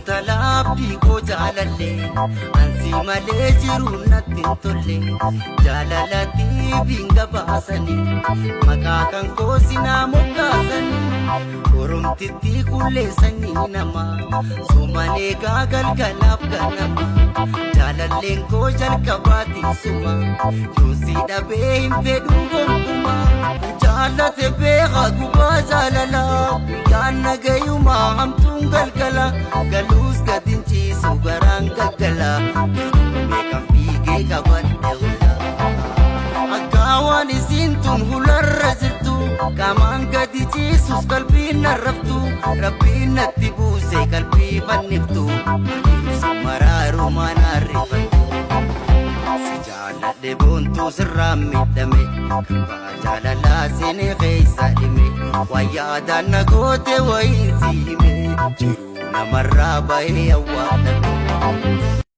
Intala abdii koo jaalalle, ansi malee jiruun natti hin tolle. Jaalala tiiviin gabaasanii, maqaa kan koo sinaa moggaasanii. Oromtitti kullee sanyii namaa, sumalee gaa galgalaaf ganama. Jaalalleen koo jalqabaatiin suma, yoosii dhabee hin fedhuu gonkumaa. Jaalate beekaa gubaa jaalalaa, guyyaan nagayumaa hamtuun galgala. Galuus gad hin ciisu garaan gaggala, meeqan fiigee qabadhe hula. Akka waan isiin tun hularra jirtu, qaamaan gadi ciisus qalbiin narraftu. Rabbiin natti buuse qalbii fanniftu, maaliif si maraaru maan arrifattu? Si jaaladhe boontuu sirraan miidhame, kabbaa jaalalaa seenee keessa dhime. Waan yaadaan na goote wayiin si hime, jiruu namarraa bahee awwaalame.